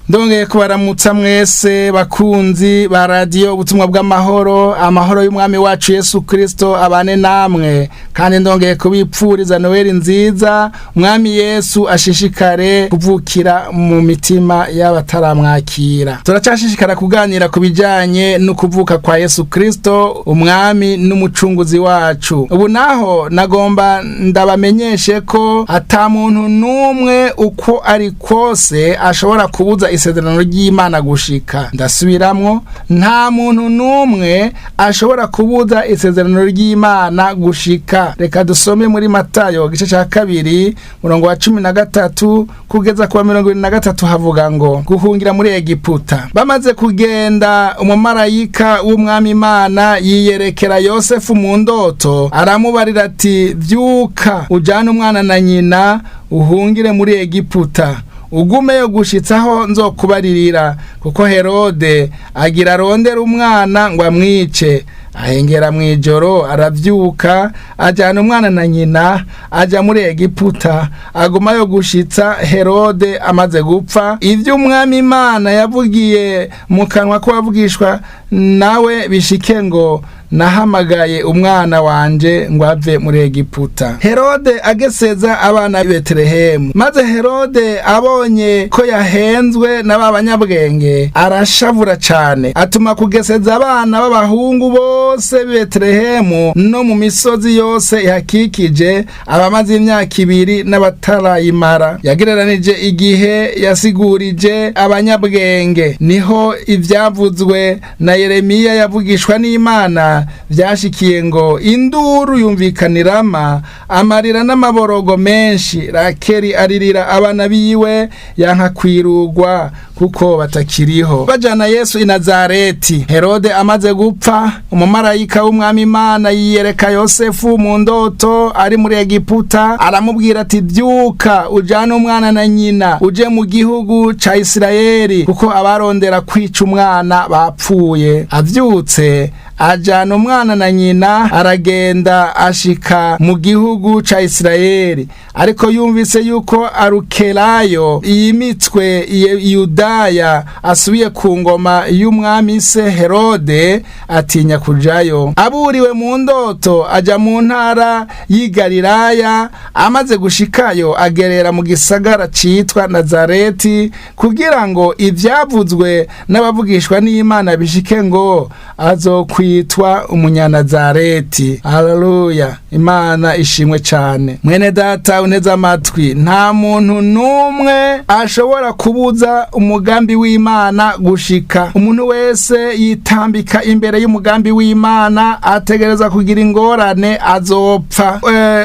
Ndongeye kubaramutsa mwese bakunzi ba radiyo Ubutumwa bw'Amahoro. Amahoro y'Umwami wacu Yesu Kirisito abane namwe, kandi ndongeye kubipfuriza Noweli nziza. Umwami Yesu ashishikare kuvukira mu mitima y'abataramwakira. Turacyashishikara kuganira ku bijyanye no kuvuka kwa Yesu Kirisito, Umwami n'Umucunguzi wacu. Ubu naho nagomba ndabamenyeshe ko ata muntu n'umwe uko ari kose ashobora kubuza isezerano ry'Imana gushika. Ndasubiramwo: nta muntu n'umwe ashobora kubuza isezerano ry'Imana gushika. Reka dusome muri Matayo igice cya 2, murongo wa 13 kugeza kuwa 23. Havuga ngo: "Guhungira muri Egiputa. Bamaze kugenda, umumarayika w'Umwami Imana yiyerekera Yosefu mu ndoto, aramubarira ati: 'Vyuka, ujane umwana na nyina, uhungire muri Egiputa, ugumeyo gushitsaho nzokubaririra, kuko Herode agira arondera umwana ngo amwice.' Ahengera mu ijoro, aravyuka, ajyana umwana na nyina, aja muri Egiputa, agumayo gushitsa Herode amaze gupfa, ivyo Umwami Imana yavugiye mu kanwa ko wavugishwa nawe bishike ngo: 'Nahamagaye umwana wanje ngo ave muri Egiputa.' Herode ageseza abana b'i Betelehemu. Maze Herode abonye ko yahenzwe na ba banyabwenge, arashavura cane, atuma kugeseza abana b'abahungu bose b'i Betelehemu no mu misozi yose ihakikije, abamaze imyaka 2 n'abatarayimara, yagereranije igihe yasigurije abanyabwenge. Niho ivyavuzwe na Yeremiya yavugishwa n'Imana vyashikiye ngo: 'Induru yumvikanirama, amarira n'amaborogo menshi, Rakeri aririra abana biwe, yanka kwirugwa kuko batakiriho.' Bajana Yesu i Nazareti. Herode amaze gupfa, umumarayika w'Umwami Imana yiyereka Yosefu mu ndoto ari muri Egiputa, aramubwira ati: 'Vyuka, ujane umwana na nyina, uje mu gihugu ca Isirayeli, kuko abarondera kwica umwana bapfuye.' Avyutse, ajana umwana na nyina, aragenda ashika mu gihugu ca Isirayeli. Ariko yumvise yuko Arukelayo yimitwe Yudaya asubiye ku ngoma y'umwami se Herode, atinya kujayo. Aburiwe mu ndoto, aja mu ntara y'i Galilaya. Amaze gushikayo, agerera mu gisagara citwa Nazareti, kugira ngo ivyavuzwe n'abavugishwa n'Imana bishike ngo: 'Azokwitwa Umunyanazareti.' Haleluya, Imana ishimwe cane. Mwene data unteze amatwi, nta muntu n'umwe ashobora kubuza umugambi w'Imana gushika. Umuntu wese yitambika imbere y'umugambi w'Imana ategereza kugira ingorane, azopfa.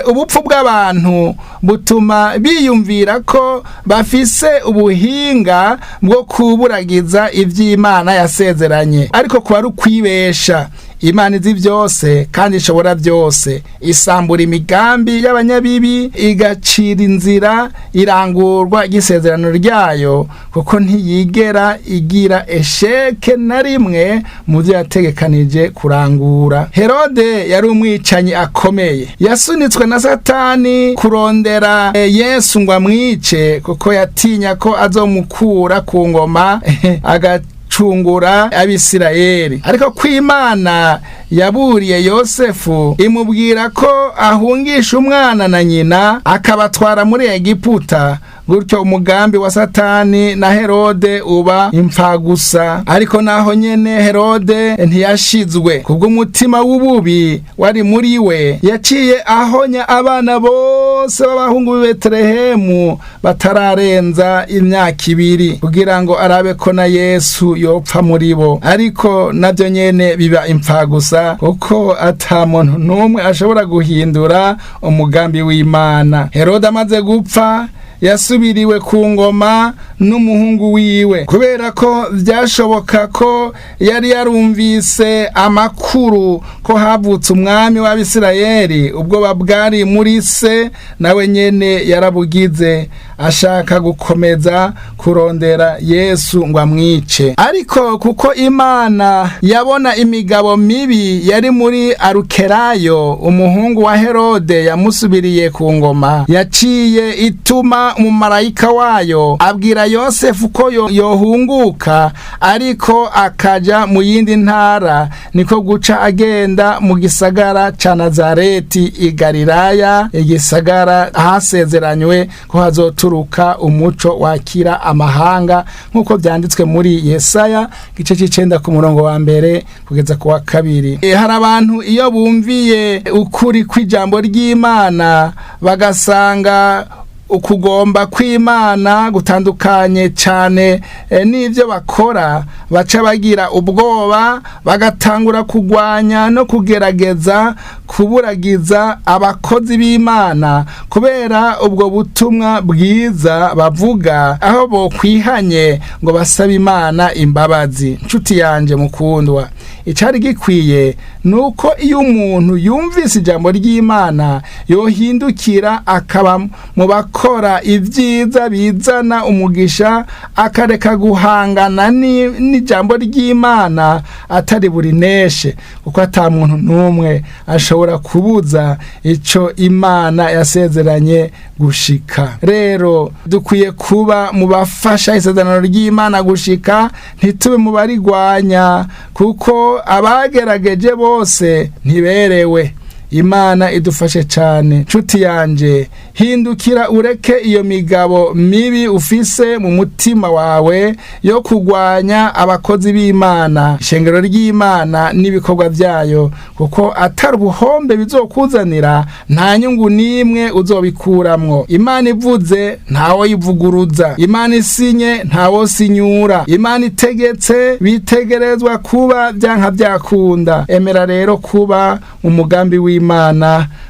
Ubupfu bw'abantu butuma biyumvira ko bafise ubuhinga bwo kuburagiza ivy'Imana yasezeranye, ariko kuba ari ukwibesha. Imana izi byose kandi ishobora byose. Isambura imigambi y'abanyabibi, igacira inzira irangurwa ry'isezerano ryayo, kuko ntiyigera igira échec na rimwe mu byo yategekanije kurangura. Herode yari umwicanyi akomeye, yasunitswe na Satani kurondera Yesu ngo amwice, kuko yatinya ko azomukura ku ngoma agacungura Abisirayeli. Ariko kw'Imana yaburiye Yosefu, imubwira ko ahungisha umwana na nyina, akabatwara muri Egiputa, gutyo umugambi wa Satani na Herode uba imfagusa. Ariko naho nyene Herode ntiyashizwe. Kubw'umutima w'ububi wari muri we, yaciye ahonya abana bose b'abahungu b'i Betelehemu batararenza imyaka 2, kugira ngo arabe ko na Yesu yopfa muri bo. Ariko nabyo nyene biba imfagusa, kuko ata muntu n'umwe ashobora guhindura umugambi w'Imana. Herode amaze gupfa, yasubiriwe ku ngoma n'umuhungu wiwe. Kubera ko byashoboka ko yari yarumvise amakuru ko havutse umwami w'Abisirayeli, ubwoba bwari muri se nawe nyene yarabugize. ashaka gukomeza kurondera Yesu ngo amwice. Ariko kuko Imana yabona imigabo mibi yari muri Arukerayo, umuhungu wa Herode yamusubiriye ku ngoma, yaciye ituma umumarayika wayo abwira Yosefu ko yohunguka ariko akaja mu yindi ntara. Niko guca agenda mu gisagara ca Nazareti i Galilaya, igisagara hasezeranywe ko hazoturuka umuco wakira amahanga, nk'uko byanditswe muri Yesaya igice c'icenda ku murongo wa mbere kugeza ku wa kabiri. Hari abantu iyo bumviye ukuri kw'ijambo ry'Imana bagasanga ukugomba kw'Imana gutandukanye cyane n'ibyo bakora, baca bagira ubwoba, bagatangura kugwanya no kugerageza kuburagiza abakozi b'Imana kubera ubwo butumwa bwiza bavuga, aho bokwihanye ngo basabe Imana imbabazi. Nshuti yanje mukundwa, icari gikwiye nuko iyo umuntu yumvise ijambo ry'Imana yohindukira akaba mu bakora ibyiza bizana umugisha, akareka guhangana n'ijambo ry'Imana atari burineshe, kuko ata muntu n'umwe ashobora kubuza ico Imana yasezeranye gushika. Rero dukwiye kuba mu bafasha isezerano ry'Imana gushika, ntitube mu barigwanya, kuko abagerageje bose ntiberewe. Imana idufashe cyane. Nshuti yanje, hindukira ureke iyo migabo mibi ufise mu mutima wawe yo kugwanya abakozi b'Imana, ishengero ry'Imana n'ibikorwa byayo, kuko atari ubuhombe bizokuzanira, nta nyungu n'imwe uzobikuramwo. Imana ivuze ntawo yivuguruza, Imana isinye ntawo sinyura, Imana itegetse bitegerezwa kuba byanka byakunda. Emera rero kuba umugambi w'Imana,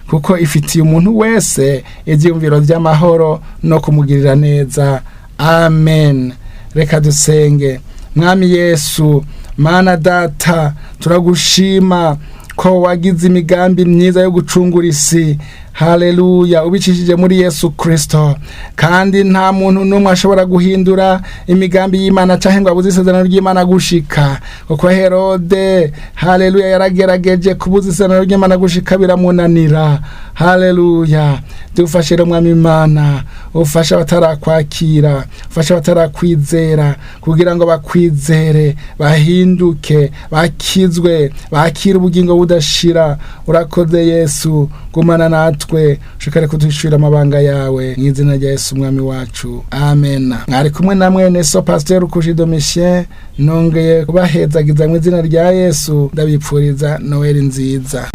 kuko ifitiye umuntu wese ibyiyumviro by'amahoro no kumugirira neza. Amen. Reka dusenge. Mwami Yesu, Mana Data, turagushima ko wagize imigambi myiza yo gucungura isi, haleluya, ubicishije muri Yesu Kristo. Kandi nta muntu n'umwe ashobora guhindura imigambi y'Imana canke ngo abuze isezerano ry'Imana gushika, kuko Herode, haleluya, yaragerageje kubuza isezerano ry'Imana gushika biramunanira. Haleluya. Dufashe rero Mwami Imana, ufashe abatarakwakira, ufashe abatarakwizera kugira ngo bakwizere, bahinduke, bakizwe, bakire ubugingo budashira. Urakoze Yesu, gumana natwe, ushikare kuduhishurira amabanga yawe, mu izina rya Yesu Umwami wacu, amen. Mwari kumwe na mwene so Pasteur Kushi Domitien. Nongeye kubahezagiza mu izina rya Yesu, ndabipfuriza Noel nziza.